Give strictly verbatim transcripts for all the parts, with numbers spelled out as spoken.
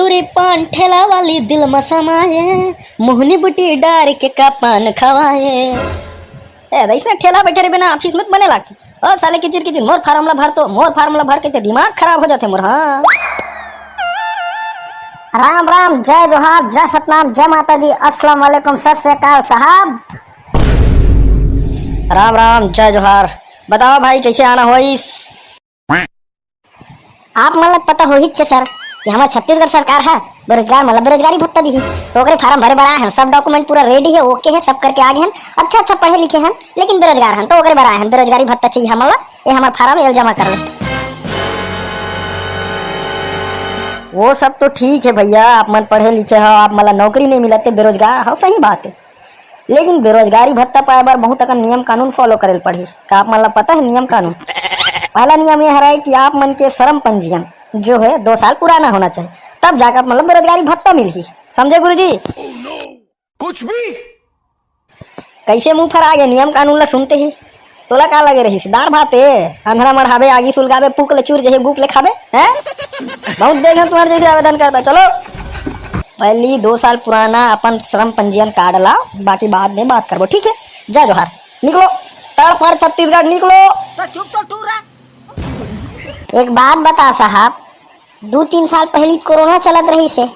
रे पान ठेला वाली दिल म समाए, मोहनी बुटी डार के का पान खवाए। ए, अइसने ठेला बैठे रहिबे ना, ऑफिस में त बने लागथे। ओ साले, किचिर किचिर, मोर फार्म ला भर तो, मोर फार्म ला भर के ते दिमाग खराब हो जाथे मोर। हाँ, राम राम, जय जोहार, जय सतनाम, जय माता जी, अस्सलाम वालेकुम, सत श्री अकाल साहब। राम राम, जय जोहार। बताओ भाई, कैसे आना होइस? आप मन ला पता होही च सर कि हमर छत्तीसगढ़ सरकार ह बेरोजगार मन ला बेरोजगारी भत्ता दिही, तो ओकरे फार्म भरे बर आए हन। सब डॉक्यूमेंट पूरा रेडी हे, ओके हे, सब करके आ गे हन। अच्छा अच्छा पढ़े लिखे हन, लेकिन बेरोजगार हन, तो ओकरे बर आए हन। बेरोजगारी भत्ता चाहिए हमन ला, ये हमर फार्म, ये जमा कर ले। वो सब तो ठीक है भैया, आप मन पढ़े लिखे हो, आप मन ला नौकरी नहीं मिलत, ते बेरोजगार हो, सही बात है। लेकिन बेरोजगारी भत्ता पाए बर बहुत अकन नियम कानून फॉलो करे ल पड़ही। का आप मन ला पता है नियम कानून? पहला नियम ये हरय कि आप मन के श्रम पंजीयन जो है दो साल पुराना होना चाहिए, तब जाकर आप मन ला बेरोजगारी भत्ता मिलही। समझे गुरुजी? कुछ भी। कैसे मुंह फरा गे नियम कानून ला सुनते ही? तोला का लगे रहिस, दार भात ए? अंधरा मढ़ाबे, आगी सुलगाबे, पुक ले चूर जही, गुप ले खाबे, हैं? बहुत देख हन तुम्हारे जैसे आवेदन करता। चलो, पहली दो साल पुराना अपन श्रम पंजीयन कार्ड लाओ, बाकी बाद में बात करबो, ठीक है? जय जोहार, निकलो, तड़ फड़ छत्तीसगढ़, निकलो। तो चुप तो टूरा। एक बात बता साहब, दू तीन साल पहिली कोरोना चलत रहिस हे,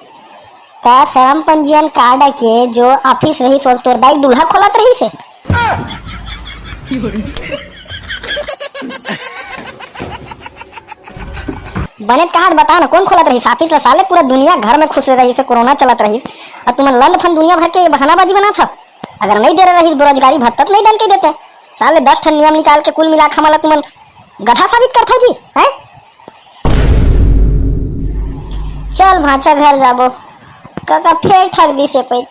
त श्रम पंजीयन कार्ड के जो ऑफिस रहिस, वो तोर दाई दूल्हा खोलत रहिस हे। बने त कहा त बता ना, कोन खोलत रहिस ऑफिस ला? साले पूरा दुनिया घर में खुश रहिस हे, कोरोना चलत रहिस, अउ तुमन लंद फंद दुनिया भर के ये बहानाबाजी बनात हव। अगर नहीं दे रहिस बेरोजगारी भत्ता, त नहीं दन के देते। साले दस ठन नियम निकाल के कुल मिला के हमला तुमन गधा साबित करथव जी, हैं? चल भांचा घर जाबो, कका फेर ठग दिस हे पइत।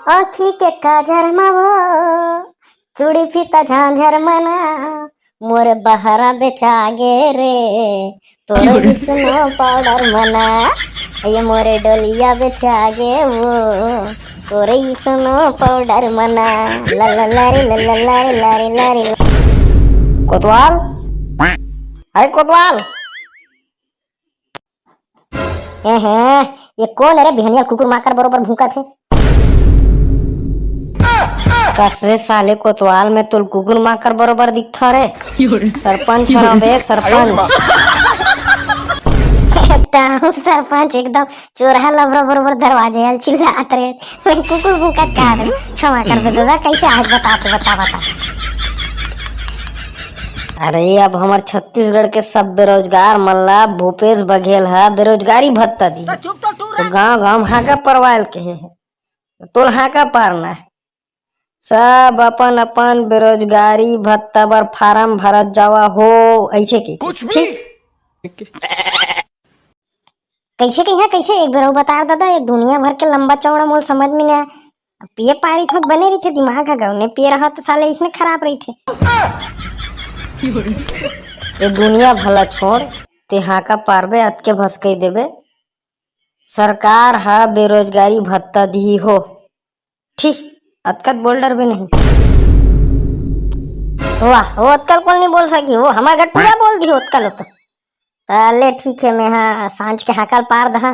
आँखी के काजर मा वो, चूड़ी फीता झांझर मना, मोर बहरा बेचागे रे, तोर स्नो पाउडर मना, ये मोर डोलिया बेचागे वो, तोर स्नो पाउडर मना। ला ला ला रे, ला ला ला रे, ला रे ला रे। कोतवाल, अरे कोतवाल। ए हे, ये कोन हे रे, बिहनिया कुकुर माकर बरोबर भूंकत हे? कस रे साले कोतवाल, में तोल कुकुर माकर बरोबर दिखथव रे। सरपंच हरव बे, सरपंच। ताहू सरपंच एकदम चोरहा लबरा बरोबर दरवाजे आल चिल्लात रे। मैं कुकुर भूंकत कहात रे। क्षमा करबे दादा, कैसे आज बता, तू बता, बता। अरे, अब हमर छत्तीसगढ़ के सब बेरोजगार मन ला भूपेश बघेल ह बेरोजगारी भत्ता दिही। तो चुप तो टूरा। तो गांव गांव हाका परवाय ल कहे हे, तो तोल हाका पारना हे। सब अपन अपन बेरोजगारी भत्ता बर फार्म भरत जावा हो, ऐसे कही। कुछ भी। ठीक? कैसे कहिया, कैसे? एक बेर अउ बता दादा, ये दुनिया भर के लंबा चौड़ा मोल समझ में नहीं आया। अब पिए पारी थोक बने रहिथे, दिमाग ह गौने पिए रहा तो साले इसने खराब रहिथे। ये दुनिया भला छोड़, ते हाका पारबे, अतके भसकई देबे। सरकार ह बेरोजगारी भत्ता दिही हो, ठीक, अतकत बोल डरबे नहीं। वाह, वो अतकल कोन नहीं बोल सकी, वो हमार गट पूरा बोल दिही अतकल तो। त ले ठीक हे, मैं हा सांझ के हाकल पार दहा।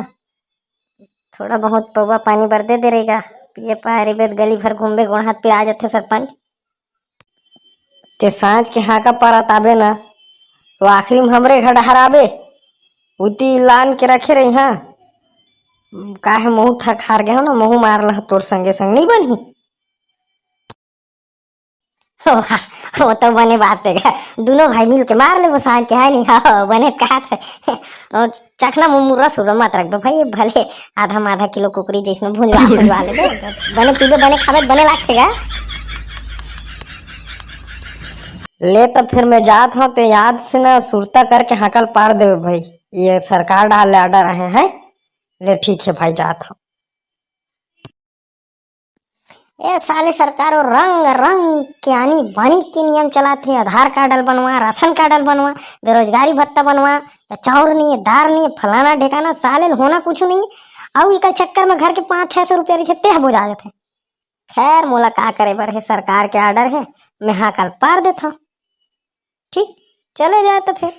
थोड़ा बहुत पौवा पानी बर दे दे रहेगा, पिए पाए रहिबे त गली भर घूमबे, गोड़ हाथ पिरा जथे सरपंच। ते सांझ के हाका पारत आबे ना, तो आखिरी में हमरे घर डहर आबे, उती लान के रखे रही। हाँ, काहे मुंह थक हार गए हो ना, मुंह मार लह तोर संगे संग नहीं बनही। वाह, वो तो बने बात हे गा। दोनों भाई मिल के मार ले वो सांझ के, है नहीं? हाँ, बने कहा था। और चखना मुंह मुर्रा सुर्रा मत रख दो भाई, भले आधा माधा किलो कुकरी जैसे भुंजवा भुंजवा ले दो। बने पीबे, बने खाबे, बने लागथे गा। ले तो फिर मैं जात हूँ, ते याद से ना सुरता करके हाकल पार देवे भाई। ये सरकार डाल ले ऑर्डर आहे, हैं? ले ठीक है भाई, जात हूँ। ए साले सरकार वो रंग रंग के आनी बानी के नियम चलात हे, आधार कार्ड ल बनवा, राशन कार्ड ल बनवा, बेरोजगारी भत्ता बनवा, त चाउर नहीं, दार नहीं, फलाना ढेकाना, साले ल होना कुछ नहीं। अउ इकर चक्कर में घर के पाँच छह सौ रुपया रहिथे, तेह बोझा देथे। खैर, मोला का करे बर हे, सरकार के order हे, मैं हाकल पार देथव। ठीक, चले जाए तो फिर।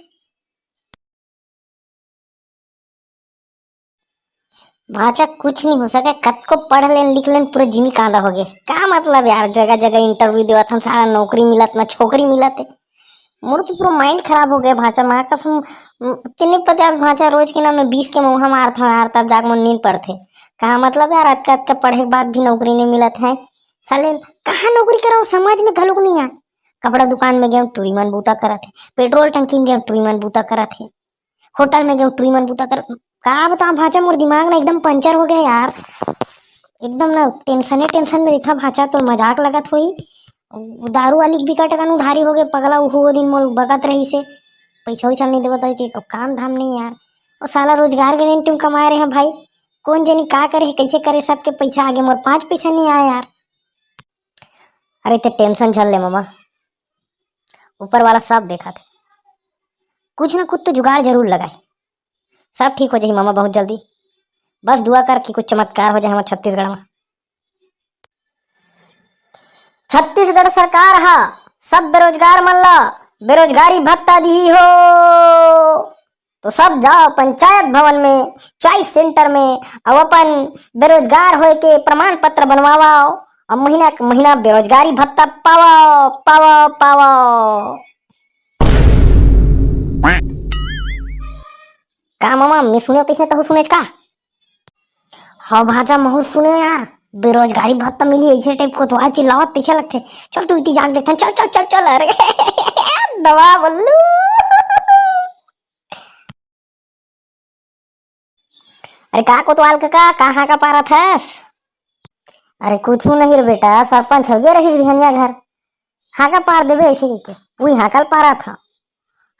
भांचा, कुछ नहीं हो सके, कतको पढ़ लेन लिख लेन, पूरा जिमी कांदा हो गए। का मतलब यार, जगह जगह interview देवत हन, सारा नौकरी मिलत ना छोकरी मिलत है। मोर तो पूरा mind खराब हो गया भांचा, माँ कसम। म, तेने पता है भांचा, रोज के ना मैं बीस के मौहा मारत हूँ यार, तब जाके मोर नींद पड़थे। का मतलब यार, अतका अतका पढ़े के बाद भी नौकरी नहीं मिलत है। साले कहाँ नौकरी कराऊँ, समझ में घलुक नहीं आ। कपड़ा दुकान में गए टूरी मन बूता करत है, पेट्रोल टंकी में गए टूरी मन बूता करत है, होटल में गए टूरी मन बूता कर। का बताऊँ भांचा, मोर दिमाग ना एकदम पंचर हो गया यार। एकदम ना टेंशने टेंशन में रहिथंव भांचा, तोर मजाक लगत होही। वो दारू वाली के बिकट अकन उधारी हो गए पगला, उहू वो दिन मोर बगत रहिसे, पैसा वैसा नहीं देवत है कि काम धाम नहीं यार। वो साला रोजगार गारंटी में कमाए रहे भाई, कौन जनी का करे, कैसे करे, सबके पैसा आगे, मोर पाँच पैसा नहीं आया यार। अरे ते टेंशन झन ले मामा, ऊपर वाला सब देखत है, कुछ ना कुछ तो जुगाड़ जरूर लगाए। सब ठीक हो जाही मामा बहुत जल्दी। बस दुआ कर कि कुछ चमत्कार हो जाए हमर छत्तीसगढ़ में। छत्तीसगढ़ सरकार हा सब बेरोजगार मन ला बेरोजगारी भत्ता दिही हो, तो सब जाओ पंचायत भवन में, चॉइस सेंटर में, अउ अपन बेरोजगार होए के प्रमाण पत्र बनवाओ, अउ महीना के महीना बेरोजगारी भत्ता पाओ, पाओ, पाओ। का मामा, मैं सुने तैसे तहु सुनेच का? हाँ भांचा, महू सुने यार, बेरोजगारी भत्ता मिली ऐसे टाइप कोतवाल चिल्लावत तैसे लगथे। चल तू इति जाके देखथन, चल, चल, चल, चल। अरे दवा बल्लू। अरे का कोतवाल कका, कहाँ का पारत हस? अरे कुछ नहीं रे बेटा, सरपंच हो गया रहीस बिहनिया घर, हाँ का पार देबे ऐसे कहिके, उही हाँ कल पारत हंव।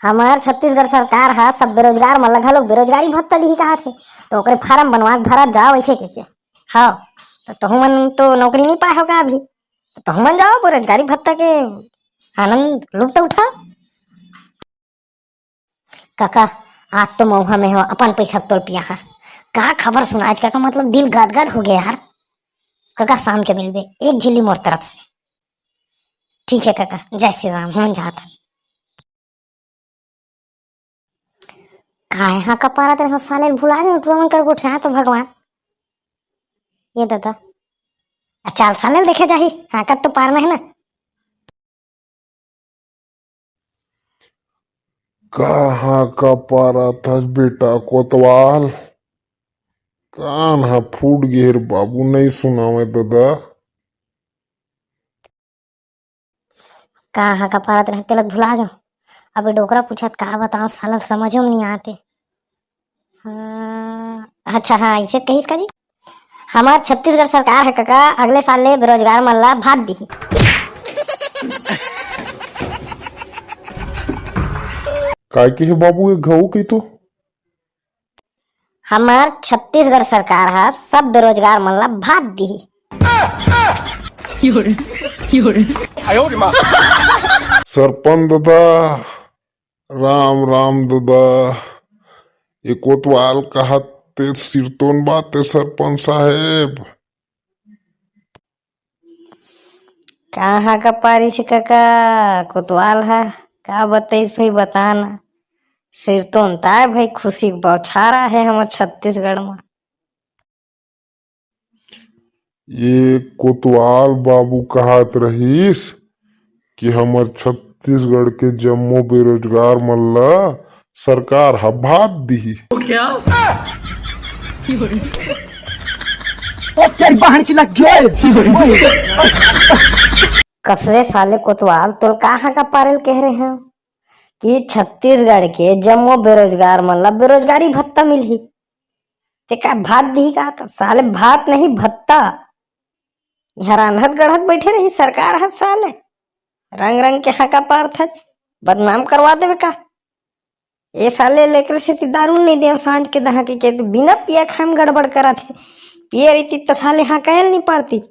हमर छत्तीसगढ़ सरकार ह सब बेरोजगार मन ल घलोक बेरोजगारी भत्ता दिही कहत हे, तो ओकरे फार्म बनवा के भरत जाओ ऐसे कहिके। हाँ, तो तहु मन तो नौकरी नहीं पाए हो का अभी, तो तहु मन जाओ बेरोजगारी भत्ता के आनंद लुप्त उठाओ। काका, आज तो मउहा में हो अपन पैसा तोल पिया हा। का खबर सुना आज काका, मतलब दिल गदगद हो गया यार। काका शाम के मिलबे, एक झिल्ली मोर तरफ से। ठीक है काका, जय श्री राम, हम जात हन। काय हा कपारत रहे हो साले, भुला गए उठवा मन कर गोठिया तो भगवान। ये दादा, अच्छा साले देखे जाही, हाँ कत तो पार में है ना। कहाँ का पारा था बेटा कोतवाल? कान हा फूट गे रे बाबू, नहीं सुनावे दादा। कहाँ का पारत रहते लग भुला गयो। अबे डोकरा पूछत का बताओ साला समझो में नहीं आते। हाँ, अच्छा हाँ, ऐसे कहिस का जी। हमार छत्तीसगढ़ सरकार है काका, अगले साल ले बेरोजगार मन ला भात दिही। काय के हे बाबू, ये घऊ के तो? हमार छत्तीसगढ़ सरकार हा सब बेरोजगार मन ला भात दिही। सरपंच दादा, राम राम ददा, ये कोतवाल कहत ते सिरतोन बात हे सरपंच साहेब। कहाँ का पारिस काका, कोतवाल हा का बताइस भाई, बता ना। सिरतोन ताय भाई, खुशी के बौछार आहे हमर छत्तीसगढ़ में। ये कोतवाल बाबू कहत रहिस कि हमर छत्तीसगढ़ के जम्मो बेरोजगार मन ला सरकार ह भात दिही। क्या? ओ तेरी बहन की लग गई। कसरे साले कोतवाल, तोल कहाँ का पारेल कह रहे हो कि छत्तीसगढ़ के जम्मो बेरोजगार मन ला बेरोजगारी भत्ता मिलही? ते का भात दिही का? त साले भात नहीं, भत्ता। यहाँ रांधत गढ़त बैठे रही सरकार ह साले। रंग रंग के हाका पारथच, बदनाम करवा देवे का? ए साले लेकर से ती दारू नहीं दे सांझ के दहा के, के बिना पिया खाम गड़बड़ करत हे। पिए रही त साले हाँ कहल नहीं पारती।